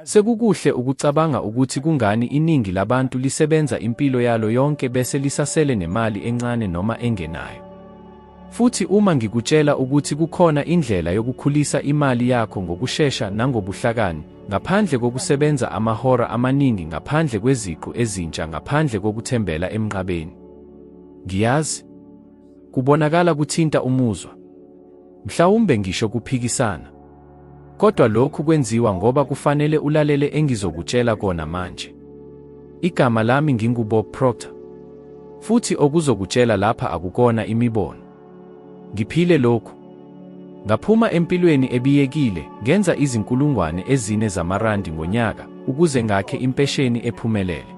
Sekukuhle ukucabanga ukuthi kungani iningi labantu lisebenza impilo yalo yonke bese lisasele nemali encane noma engenayo. Futhi uma ngikutshela ukuthi kukhona indlela yokukhulisa imali yakho ngokushesha nangobuhlakani, ngaphandle kokusebenza amahora amaningi ngaphandle kweziqu ezintsha ngaphandle kokuthembela emnqabeni. Ngiyazi. Kubonakala kuthinta umuzwa. Mhlawumbe ngisho kuphikisana. Kodwa lokhu kwenziwa ngoba kufanele ulalele engizokutshela kona manje. Igama lami nginguBob Proctor. Futhi okuzokutshela lapha akukona imibono. Ngiphile lokhu. Ngaphuma empilweni ebiyekile, ngenza izinkulungwane ezine zamarandi ngonyaka ukuze ngakhe impesheni ephumelele.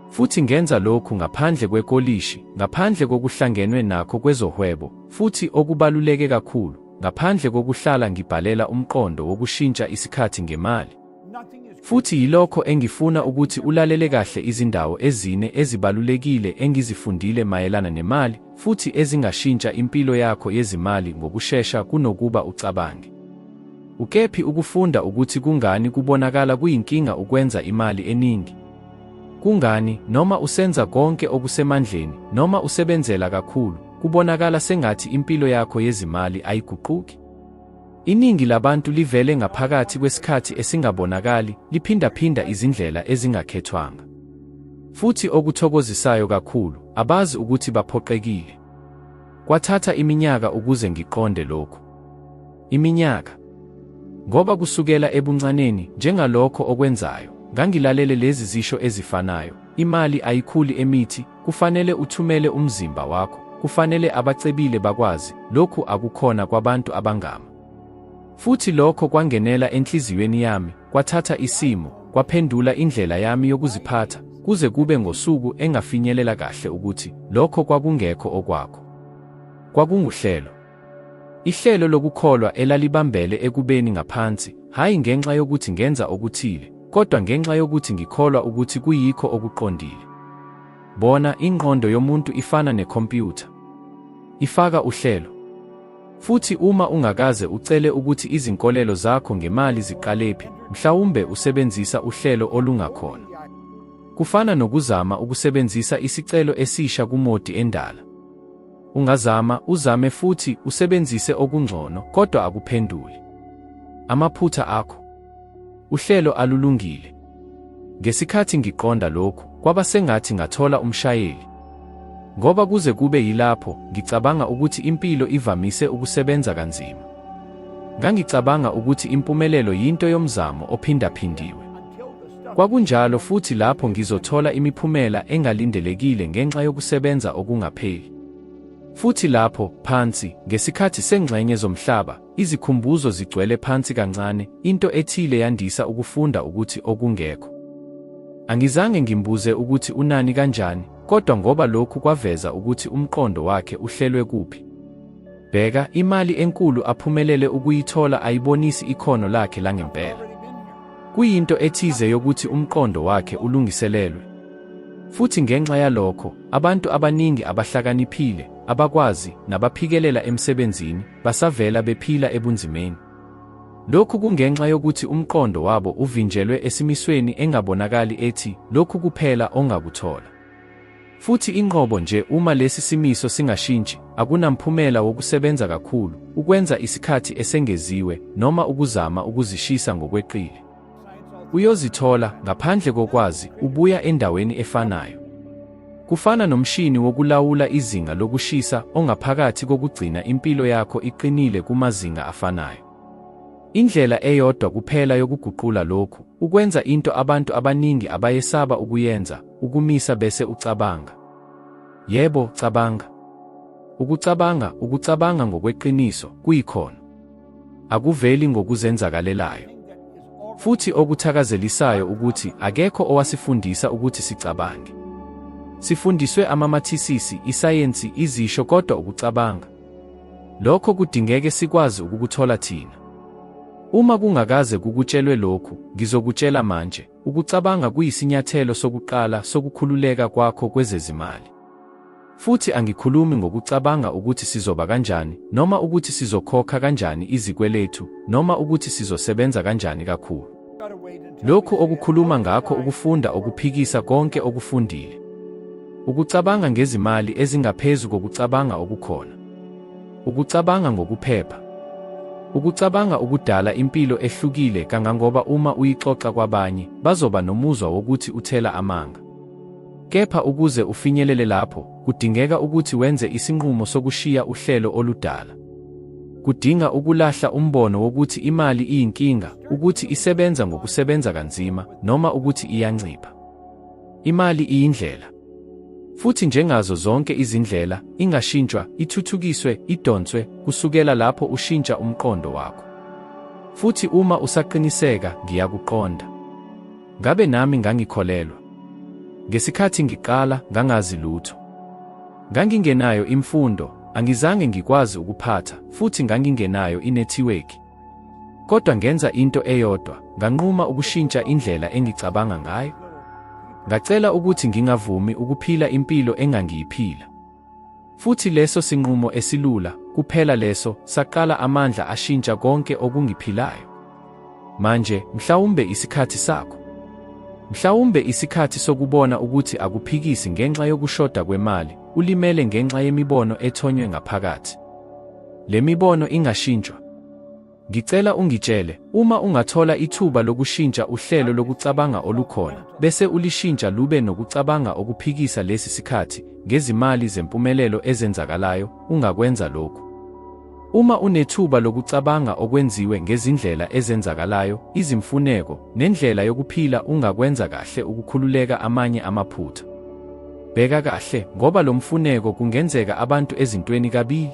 Futhi ngenza lokhu ngaphandle kwekolishi, ngaphandle kokuhlangenwe nakho kwezohwebo, futhi okubaluleke kakhulu, ngaphandle kokuhlala ngibhalela umqondo wokushintsha isikhathi ngemali. Futhi yilokho engifuna ukuthi ulalele kahle izindawo ezine ezibalulekile engizifundile mayelana nemali futhi ezingashintsha impilo yakho yezimali ngokushesha kunokuba ucabange. Ukephi ukufunda ukuthi kungani kubonakala kuyinkinga ukwenza imali eningi? Kungani, noma usenza konke okusemandleni, noma usebenzela kakhulu, kubonakala sengathi impilo yakho yezimali ayiguquki? Iningi labantu livele ngaphakathi kwesikhathi esingabonakali liphindaphinda izindlela ezingakhethwanga. Futhi okuthokozisayo kakhulu, abazi ukuthi baphoqekile. Kwathatha iminyaka ukuze ngiqonde lokhu. Iminyaka. Ngoba kusukela ebuncaneni, njengalokho okwenzayo, ngangilalele lezi zisho ezifanayo, imali ayikhuli emithi, kufanele uthumele umzimba wakho, kufanele abacebile bakwazi, lokhu akukhona kwabantu abangama. Futhi lokho kwangenela enhliziyweni yami, kwathatha isimo, kwaphendula indlela yami yokuziphatha, kuze kube ngosuku engafinyelela kahle ukuthi lokho kwakungekho okwakho. Kwakunguhlelo. Ihlelo lokukholwa elalibambele ekubeni ngaphansi, hhayi ngenxa yokuthi ngenza okuthile, kodwa ngenxa yokuthi ngikholwa ukuthi kuyikho okuqondile. Bona, ingqondo yomuntu ifana nekhompyutha. Ifaka uhlelo. Futhi uma ungakaze ucele ukuthi izinkolelo zakho ngemali ziqalephi, mhlawumbe usebenzisa uhlelo olungakhona. Kufana nokuzama ukusebenzisa isicelo esisha kumodi endala. Ungazama, uzame futhi usebenzise okungcono, kodwa akuphenduli. Amaphutha akho. Uhlelo alulungile. Ngesikhathi ngiqonda lokhu, kwaba sengathi ngathola umshayeli. Ngoba kuze kube yilapho, ngicabanga ukuthi impilo ivamise ukusebenza kanzima. Ngangicabanga ukuthi impumelelo yinto yomzamo ophindaphindiwe. Kwakunjalo futhi lapho ngizothola imiphumela engalindelekile ngenxa yokusebenza okungapheli. Futhi lapho, phansi, ngesikhathi sengxenye zomhlaba, izikhumbuzo zigcwele phansi kancane, into ethile yandisa ukufunda ukuthi okungekho. Angizange ngimbuze ukuthi unani kanjani, kodwa ngoba lokhu kwaveza ukuthi umqondo wakhe uhlelwe kuphi. Bheka, imali enkulu aphumelele ukuyithola ayibonisi ikhono lakhe langempela. Kuyinto ethize yokuthi umqondo wakhe ulungiselelwe. Futhi ngenxa yalokho, abantu abaningi abahlakaniphile, abakwazi, nabaphikelela emsebenzini, basavela bephila ebunzimeni. Lokhu kungenxa yokuthi umqondo wabo uvinjelwe esimisweni engabonakali ethi lokhu kuphela ongakuthola. Futhi inqobo nje uma lesi simiso singashintshi, akunamphumela wokusebenza kakhulu, ukwenza isikhathi esengeziwe, noma ukuzama ukuzishisa ngokweqile. Uyozithola, ngaphandle kokwazi, ubuya endaweni efanayo. Kufana nomshini wokulawula izinga lokushisa ongaphakathi kokugcina impilo yakho iqinile kumazinga afanayo. Indlela eyodwa kuphela yokuguqula lokhu, ukwenza into abantu abaningi abayesaba ukuyenza, ukumisa bese ucabanga. Yebo, cabanga. Ukucabanga, ukucabanga ngokweqiniso, kuyikhono. Akuveli ngokuzenzakalelayo. Futhi okuthakazelisayo ukuthi akekho owasifundisa ukuthi sicabange. Sifundiswe amamathisisi, isayensi, izisho kodwa ukucabanga. Lokho kudingeke sikwazi ukukuthola thina. Uma kungakaze kukutshelwe lokhu, ngizokutshela manje, ukucabanga kuyisinyathelo sokuqala sokukhululeka kwakho kwezezimali. Futhi angikhulumi ngokucabanga ukuthi sizoba kanjani, noma ukuthi sizokhokha kanjani izikweletu, noma ukuthi sizosebenza kanjani kakhulu. Lokhu okukhuluma ngakho ukufunda okuphikisa konke okufundile. Ukucabanga ngezimali ezingaphezu kokucabanga okukhona. Ukucabanga ngokuphepha. Ukucabanga ukudala impilo ehlukile kangangoba uma uyixoxa kwabanye, bazoba nomuzwa wokuthi uthela amanga. Kepha ukuze ufinyelele lapho, kudingeka ukuthi wenze isinqumo sokushiya uhlelo oludala. Kudinga ukulahla umbono wokuthi imali iyinkinga, ukuthi isebenza ngokusebenza kanzima, noma ukuthi iyancipha. Imali iyindlela. Futhi njengazo zonke izindlela, ingashintshwa, ithuthukiswe, idonswe, kusukela lapho ushintsha umqondo wakho. Futhi uma usaqiniseka, ngiyakuqonda. Ngabe nami ngangikholelwa. Ngesikhathi ngiqala, ngangazi lutho. Ngangingenayo imfundo, angizange ngikwazi ukuphatha, futhi ngangingenayo inethiwekhi. Kodwa ngenza into eyodwa, nganquma ukushintsha indlela engicabanga ngayo. Ngacela ukuthi ngingavumi ukuphila impilo engangiyiphila. Futhi leso sinqumo esilula, kuphela leso, saqala amandla ashintsha konke okungiphilayo. Manje, mhlawumbe isikhathi sakho. Mhlawumbe isikhathi sokubona ukuthi akuphikisi ngenxa yokushoda kwemali, ulimele ngenxa yemibono ethonywe ngaphakathi. Le mibono ingashintshwa. Ngicela ungitshele, uma ungathola ithuba lokushintsha uhlelo lokucabanga olukhona, bese ulishintsha lube nokucabanga okuphikisa lesi sikhathi, ngezimali zempumelelo ezenzakalayo, ungakwenza lokhu? Uma unethuba lokucabanga okwenziwe ngezindlela ezenzakalayo, izimfuneko, nendlela yokuphila ungakwenza kahle ukukhululeka amanye amaphutha. Bheka kahle, ngoba lo mfuneko kungenzeka abantu ezintweni kabili.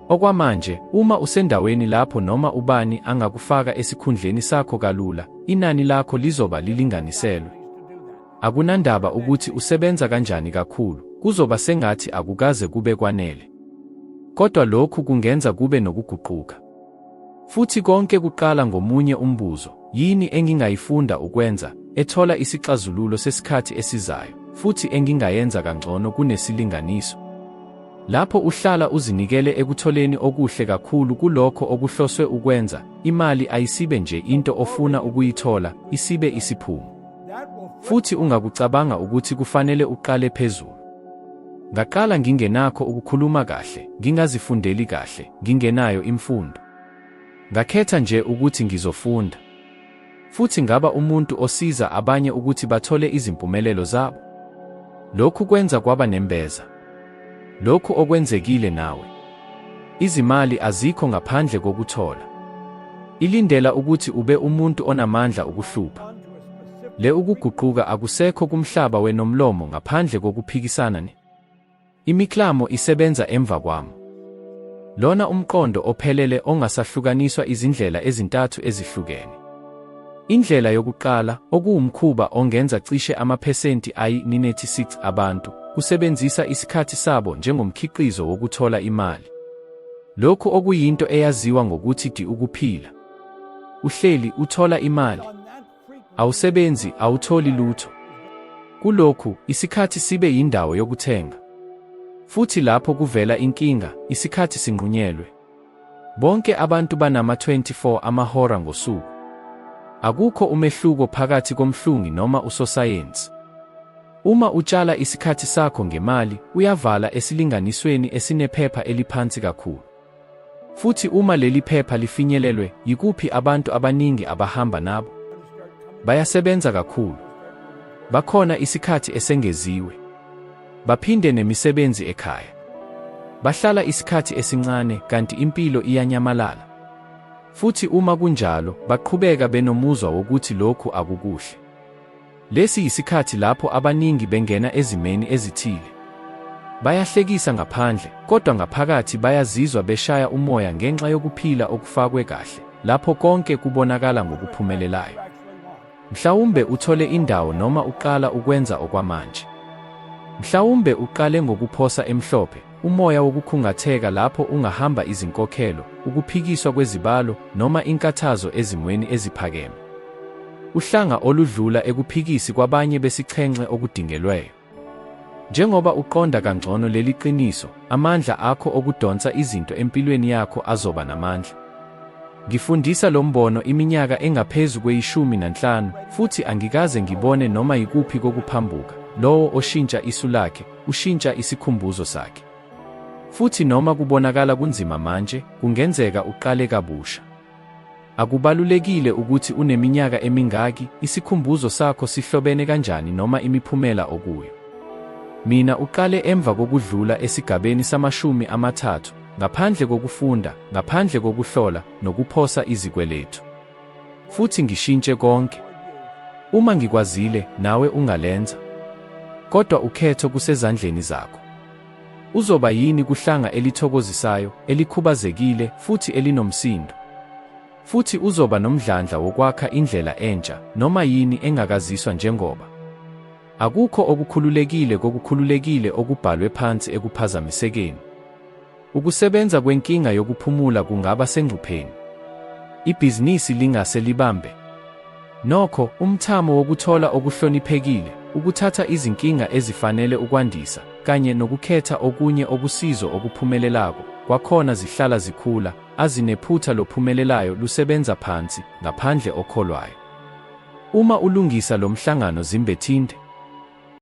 Okwamanje, uma usendaweni lapho noma ubani angakufaka esikhundleni sakho kalula, inani lakho lizoba lilinganiselwe. Akunandaba ukuthi usebenza kanjani kakhulu, kuzoba sengathi akukaze kube kwanele. Kodwa lokhu kungenza kube nokuguquka. Futhi konke kuqala ngomunye umbuzo, yini engingayifunda ukwenza, ethola isixazululo sesikhathi esizayo, futhi engingayenza kangcono kunesilinganiso? Lapho uhlala uzinikele ekutholeni okuhle kakhulu kulokho okuhloswe ukwenza, imali ayisibe nje into ofuna ukuyithola, isibe isiphumo. Futhi ungakucabanga ukuthi kufanele uqale phezulu. Ngaqala ngingenakho ukukhuluma kahle, ngingazifundeli kahle, ngingenayo imfundo. Ngakhetha nje ukuthi ngizofunda. Futhi ngaba umuntu osiza abanye ukuthi bathole izimpumelelo zabo. Lokhu kwenza kwaba nembeza. Lokhu okwenzekile nawe. Izimali azikho ngaphandle kokuthola. Ilindela ukuthi ube umuntu onamandla ukuhlupha. Le ukuguquka akusekho kumhlaba wenomlomo ngaphandle kokuphikisana ne. Imiklamo isebenza emva kwami. Lona umqondo ophelele ongasahlukaniswa izindlela ezintathu ezihlukene. Indlela yokuqala, okuwumkhuba ongenza cishe amaphesenti ayi-96 abantu, kusebenzisa isikhathi sabo njengomkhiqizo wokuthola imali. Lokhu okuyinto eyaziwa ngokuthi di ukuphila. Uhleli uthola imali. Awusebenzi, awutholi lutho. Kulokhu, isikhathi sibe yindawo yokuthenga. Futhi lapho kuvela inkinga, isikhathi sinqunyelwe. Bonke abantu banama-24 amahora ngosuku. Akukho umehluko phakathi komhlungi noma usosayensi. Uma utshala isikhathi sakho ngemali, uyavala esilinganisweni esinephepha eliphansi kakhulu. Futhi uma leli phepha lifinyelelwe, yikuphi abantu abaningi abahamba nabo? Bayasebenza kakhulu. Bakhona isikhathi esengeziwe. Baphinde nemisebenzi ekhaya. Bahlala isikhathi esincane kanti impilo iyanyamalala. Futhi uma kunjalo, baqhubeka benomuzwa wokuthi lokhu akukuhle. Lesi yisikhathi lapho abaningi bengena ezimeni ezithile. Bayahlekisa ngaphandle, kodwa ngaphakathi bayazizwa beshaya umoya ngenxa yokuphila okufakwe kahle, lapho konke kubonakala ngokuphumelelayo. Mhlawumbe uthole indawo noma uqala ukwenza okwamanje. Mhlawumbe uqale ngokuphosa emhlophe, umoya wokukhungatheka lapho ungahamba izinkokhelo, ukuphikiswa kwezibalo, noma inkathazo ezimweni eziphakeme. Uhlanga oludlula ekuphikisi kwabanye besixhenxe okudingelweyo. Njengoba uqonda kangcono leli qiniso, amandla akho okudonsa izinto empilweni yakho azoba namandla. Ngifundisa lo mbono iminyaka engaphezu kweyishumi nanhlanu, futhi angikaze ngibone noma yikuphi kokuphambuka. Lowo oshintsha isu lakhe, ushintsha isikhumbuzo sakhe. Futhi noma kubonakala kunzima manje, kungenzeka uqale kabusha. Akubalulekile ukuthi uneminyaka emingaki, isikhumbuzo sakho sihlobene kanjani noma imiphumela okuyo. Mina uqale emva kokudlula esigabeni samashumi amathathu, ngaphandle kokufunda, ngaphandle kokuhlola, nokuphosa izikweletu. Futhi ngishintshe konke. Uma ngikwazile, nawe ungalenza. Kodwa ukhetho kusezandleni zakho. Uzoba yini kuhlanga elithokozisayo, elikhubazekile, futhi elinomsindo? Futhi uzoba nomdlandla wokwakha indlela entsha, noma yini engakaziswa njengoba? Akukho okukhululekile kokukhululekile okubhalwe phansi ekuphazamisekeni. Ukusebenza kwenkinga yokuphumula kungaba sengcupheni. Ibhizinisi lingase libambe. Nokho, umthamo wokuthola okuhloniphekile, ukuthatha izinkinga ezifanele ukwandisa, kanye nokukhetha okunye okusizo okuphumelelako, kwakhona zihlala zikhula, azinephutha lophumelelayo lusebenza phansi, ngaphandle okholwayo. Uma ulungisa lo mhlangano zimbethinte.